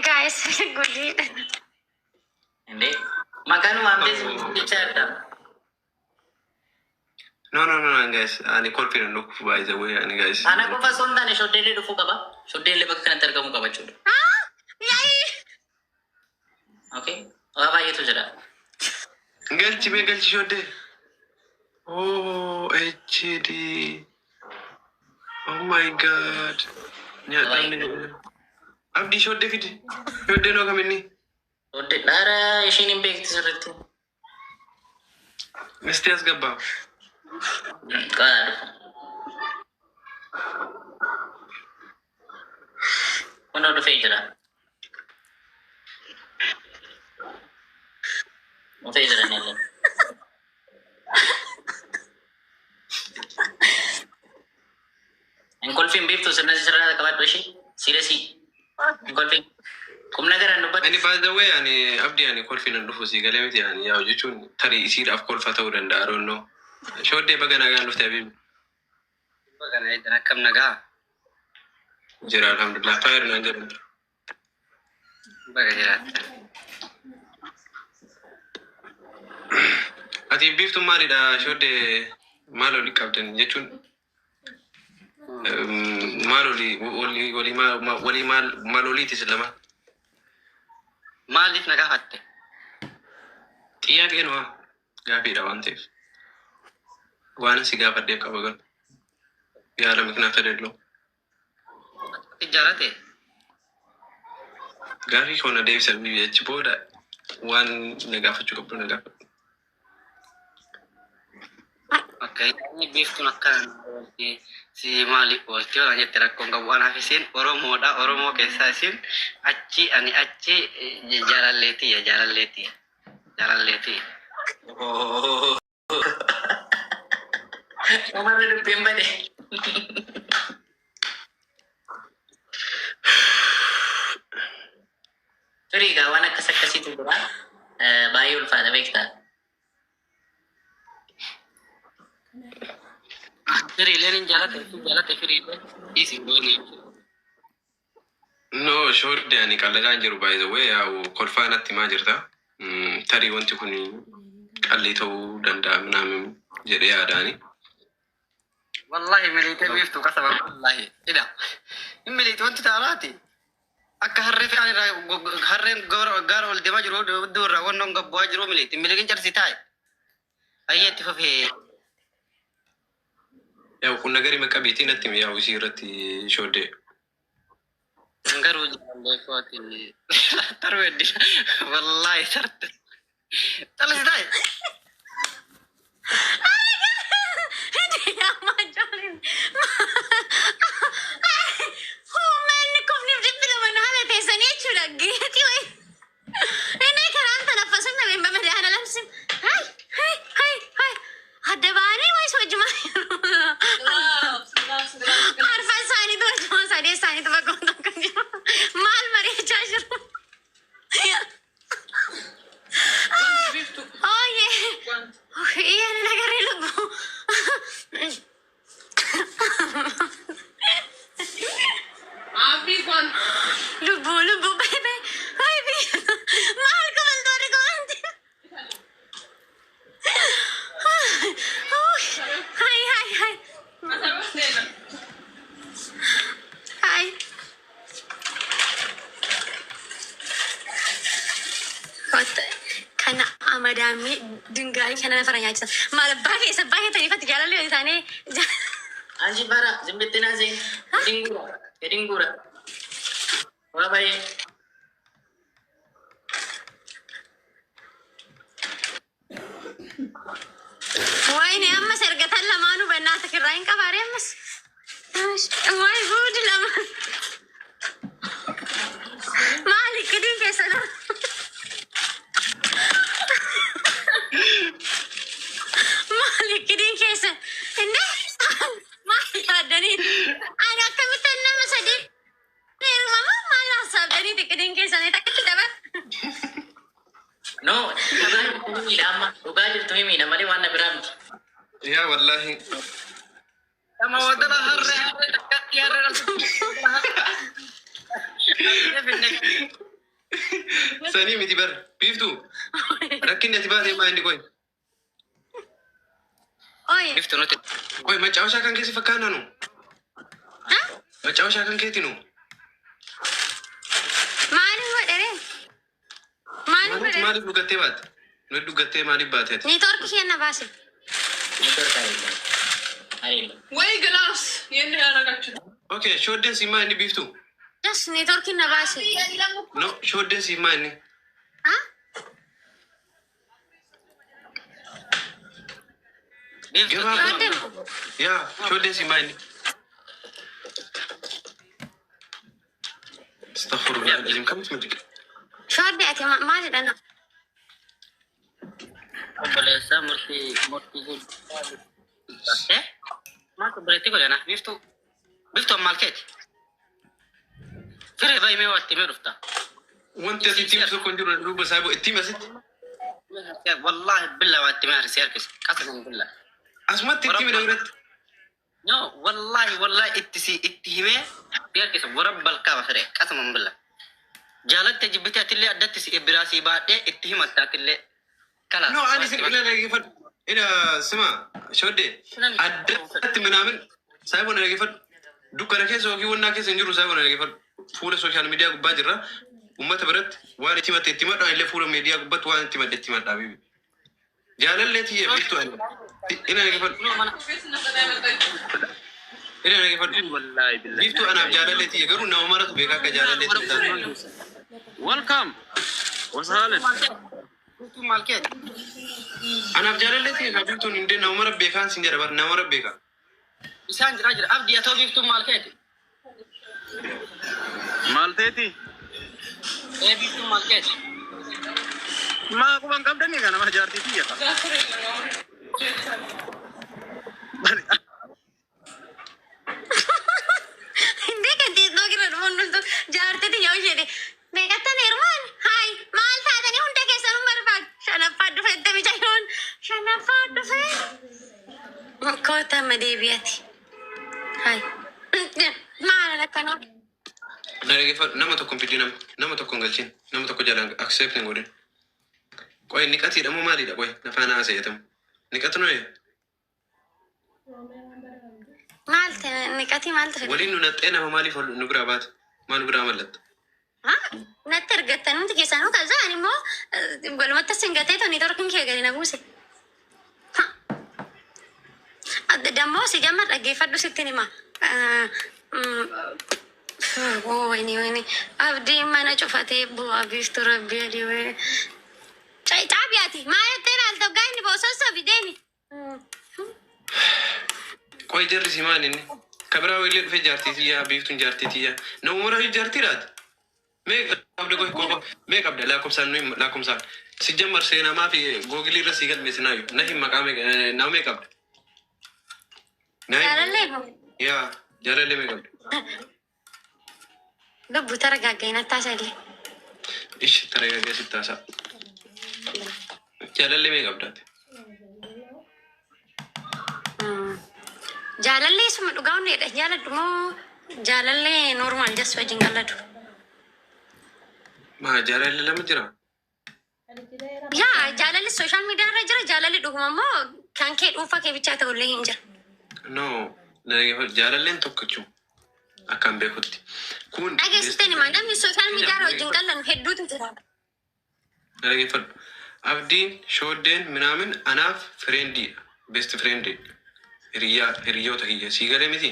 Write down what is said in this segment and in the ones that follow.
Guys, gudiidha. Indee maqaan waamtee jecha adda. No, no, no, no, guys. Ani kolfiin hin dhufu, by the way, ani guys. Ana qofa osoo hin taane shoddeellee dhufuu qaba. Shoddeellee bakka kanatti argamuu qaba jechuudha. Yaa'ii. Okay. Waa baay'eetu jira. Galchi mee, galchi shoddee. Oh, HD. Oh my God. Nyaadhamni. Abdii, shoddee fidi. Shoddee noo kaminni? Shoddee dhaara ishiin hin beekti sirriitti. Misti as gabbaa. Qaa dhufu. Kunoo dhufee jira. Dhufee jira inni illee. Hin kolfiin biiftuu, sirna sirraa qabadhu ishee. Siirasii. Hin kolfiin. Kumna garaan dubbadhu. Ani, by the way, ani Abdii, ani kolfiin hin dhufu, si galee miti. Ani yaa'u jechuun tarii isiidhaaf kolfa ta'uu danda'a, I don't know. Shoddee, baga nagaan dhufte, Habibi. Baga eedan, akkam nagaa? Jira, alhamdulillah. Fayyaa naan jedhamu. Baga jiraattan. Ati biiftuun maalidha, shoddee? Maal olii qabdan jechuun maal olii walii walii walii maal maal oliiti isin lama? Maaliif na gaafatte? Xiyyaaqeen waa gaafiidha waan ta'eef. Waan si gaafadheef qaba galu. Yaala miknaata delloo. Ati jaalate? Gaafii koo na deebisa achi booda waan na gaafachuu qabdu na gaafadhu. Akka inni biiftuun akkana si maaliif oolti yoo jette, rakkoon qabu. Anaaf isiin Oromoodha. Oromoo keessaa isiin achi, ani achi, jaalalleetiya, jaalalleetiya, jaalalleetiya. Umarri dubbiin bade. Turii egaa, waan akkas akkasiitu jira. Baay'ee ulfaata, beektaa. Firiileen hin jaalate, hin jaalate firiileen dhiisi gooni. No, shoodde, ani qalladaan jiru, by the way, yaa'u kolfaa natti himaa jirta. Tarii wanti kun qallii ta'uu danda'a minaamin jedhee yaadaani. Wallahi miliitee biiftuu qasama, wallahi. Ida. Hin miliite wanti taaraati. Akka harree fe'an irraa harreen gaara ol deemaa jiru iddoo irraa wannoon gabbu'aa jiru miliite. Miliqin cabsi taa'e. Ayyee, itti fufee. Yaa'u kun nagari maqabiitii natti himi yaa'u isii irratti, shooddee. Garuu jaalallee kooti. Tarweeddi. Wallahi sarte. Calisi taa'e. Uummanni 12,000 haala teessanii jechuudha. Geetii wayi. Inni karaan tanaffasuun nama hin bamadaana lamsin. Hai hai hai hai. Adda ba'anii wayis wajjuma. Arfan isaaniitu wajjuma, sadee isaaniitu bakka tokko jiru. Maal mari'achaa jiru? Ooyee. Iyyaan nagarree lubbuu. Lubbuu lubbuu baby baby, maal komaltoonni komanti. Hai hai hai hai. Kana amadaamii dingaayii kana nafara nyaachisa. Maal abbaa keessa abbaa keessanii jaalallee isaanii. Anji bara zimbitti naasee gadiin guura gadiin guura. Waa baay'ee. Wayne, ammas ergatan lamaanuu bannaata kirraa hin qabaare ammas. Waay guudi lama. Maali kidiin keessa lama? Maali kidiin keessa? Inni maal yaaddanii? Ani akkamittan nama sadii heerumama, maal haasabdanii kidiin keessanii takkitti dabar? No, dhugaa jirtu himiidha amma. Dhugaa jirtu himiidha malee waan na biraa miti. Yaa wallaahi. Nama wadala harree harree takkatti harree dhaltu. finne. Sanii miti bar biiftuu rakkinni ati baatee maa inni qoy. Oye. Biiftuu nuti. Qoy macaawashaa kan keessi fakkaana nu. Macaawashaa kan keeti nu. Maaliif godhere? Maaliif godhere? Maaliif dhugattee baate? Nu dhugattee maaliif baate ati? Neetwoorkii kenna baase. Network አይደለም አይደለም። ወይ ግላስ የት ያደረጋችሁት? Okay, shooddeen si maa inni biiftuu? Jas neetwoorkiin na baase. የለም እኮ No, shooddeen si maa inni? Biiftuu. Shooddeen. Yaa, shooddeen si maa inni? Astaghfirullah alazim kamitti mudhiqa? Shooddee ati maalidha na? Obboleessa murtii murtii guddaa. Maal obboleettii godhana biiftuu. Biiftuu maal keeti? Firee baay'ee waa itti himee dhufta. Wanti ati itti himtu tokko hin jiru duuba isaa itti himi asitti. Wallaahi billaa waa itti himee harkise harkise. Qasaman billaa. Asumatti itti himi biratti. No, wallahi wallahi itti si itti himee si harkise warra balkaaba firee qasaman billaa. Jaalatte jibbite atillee addatti si biraa si baadhee itti himatta atillee. Kalaas. No, ani sin ila dhaggeeffadhu. Ila sima shooddee addatti minaamin saayiboon dhaggeeffadhu. Dukkana keessa yookiin wannaa keessa hin jiru saayiboon dhaggeeffadhu. Fuula sooshaal miidiyaa gubbaa jirra. Uummata biratti waan itti himatte itti himadhu illee fuula miidiyaa gubbaatti waan itti himadhe itti himadha bibi. Jaalallee tiyya biiftuu ani. Ila dhaggeeffadhu. ቤት ነጠላ ያመጣችሁ Ila dhaggeeffadhu. Wallahi billahi. Biiftuu anaaf jaalallee tiyya garuu nama maratu beekaa akka jaalallee tiyya taate. Welcome. Wasahalen. Biiftuu maal keeti? Anaaf jaalallee tiyya kaa biiftuun hin nama mara beekaan sin jedha bar nama mara beekaa. Isaan jiraa jira. Abdii atoo biiftuun maal keeti? Malteeti. Ee biiftuun maal keeti? Ma quban qabdanii kana nama jaartii tiyya. ጋፍር የለም። Indee kan tiisnoo irra dhufuun dhuftu jaartiti yoo jedhe meeqattan heerumaan haay maal taatanii hunda keessanuu barbaadu shanaffaa dhufeette micayoon shanaffaa dhufee koota amma deebi'ati haay maal akkanoo Na dhaggeeffadhu nama tokko hin fidin nama nama tokko hin galchin nama tokko jalaan accept hin godhin. Qoy niqatiidha moo maalidha qoy nafaan haasa'eetamu. Niqatu nuyi maal ta'e niqatii maal ta'e waliin nu naxxee nama maaliif ol nu biraa baate maal nu biraa mallatta. Natti argattan hundi keessanuu kaza ani immoo walumatti sin gatee toni torkin kee gadi na buuse. Dammoo si jamma dhaggeeffadhu sittin hima. Wayni wayni abdiin mana cufatee bu'aa biiftuu rabbii adii wayni. Caabiyaati maal jettee ilaalta hoggaa inni boosossofi deemi. Qoy jarri si maal inni kabiraa illee dhufee jaartii tiyyaa biiftuun jaartii tiyyaa nama mara jaartii laata. Mee qabda qoy qoy mee qabda lakkoofsaan nuyi lakkoofsaan si jammar seenamaa fi googilii irra si galmeessinaayu na hin maqaa mee nama mee qabda. Na hin Jaalallee moo yaa jaalallee mee qabda. Lubbu targaggee nattaasallee. Ishi taragaagee sitti haasa'a. Jaalallee mee qabdaate? Jaalallee suma dhugaa hundeedha. Jaaladhu moo jaalallee normaal jas wajjin qalladu? Maa jaalallee lama jira? Yaa jaalalli sooshaal miidiyaa irra jira. Jaalalli dhuguma immoo kan kee dhuunfaa kee bichaa ta'ullee hin jira. No, jaalalleen tokkichu akkaan beekutti. Kun Dhageessitee himaa namni sooshaal miidiyaa irra wajjin qallan hedduutu jira. Dhaggeeffadhu. Abdiin shooddeen minaamin anaaf friendiidha. Best friendii. Hiriyaa hiriyoota kiyya sii galee miti.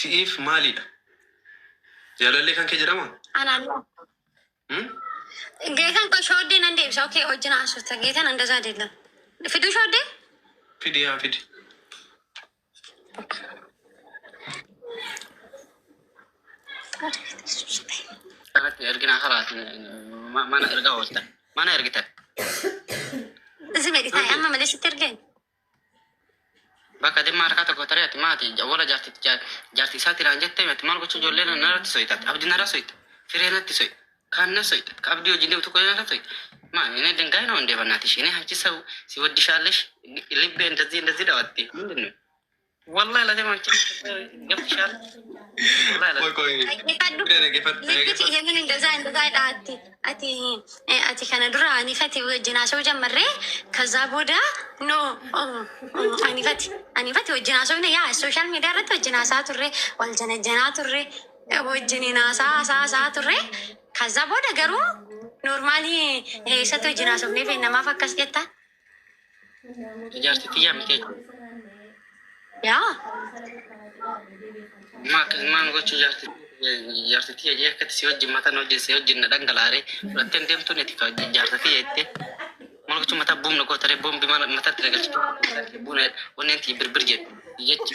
Si'iif maalidha? Jaalallee kan kee jedhama? Anaan Hmm? Geetan kun shooddee nan deebisa. Okay wajjin haasofta. Geetan እንደዛ አይደለም. Fiduu shooddee? Fidi yaa fidi. Kanatti ergina karaa mana ergaa ooltan. Mana ergitan. Zime taa'e amma malee sitti ergeen. Bakka dhimma harkaa tokko taree ati maati awwaala jaartii jaartii isaatti naan jettee ati maal gochuu ijoollee narratti soyitaati abdii narra soyita firee natti soyita kaan na soyita ka abdii wajjin deemu tokko narra soyita ማ እኔ ድንጋይ ነው እንዴ? በእናትሽ እኔ አንቺ ሰው ሲወድሻለሽ ልቤ እንደዚህ እንደዚህ ዳዋቲ ምንድን ነው? ወላሂ ለዚህ አንቺ ገብትሻል። Wallahi Qoy qoy. Dhaggeeffadhu. Dhaggeeffadhu. Likki yemin እንደዛ እንደዛ ati ati ati kana dura anifati wajjin haasa'uu ጀመሬ ከዛ booda no anifati anifati wajjin haasa'uu yaa social media irratti wajjin haasaa turre wal janajjanaa turre wajjin haasaa haasaa haasaa turre ከዛ booda garuu normally eessatti wajjin haasofnee fi namaaf akkas jettaa Jaartii tiyyaa miti jechuudha. Yaa Maan gochuu jaartii tiyya jee akkatti si wajjin mataa na wajjin si wajjin na dhangalaaree fudhattee deemtuun itti jaartii tiyya jettee maal gochuu mataa buumna gootaree boombi mataatti dagalchitu buuna wanneen tiyya birbir jedhu jechi.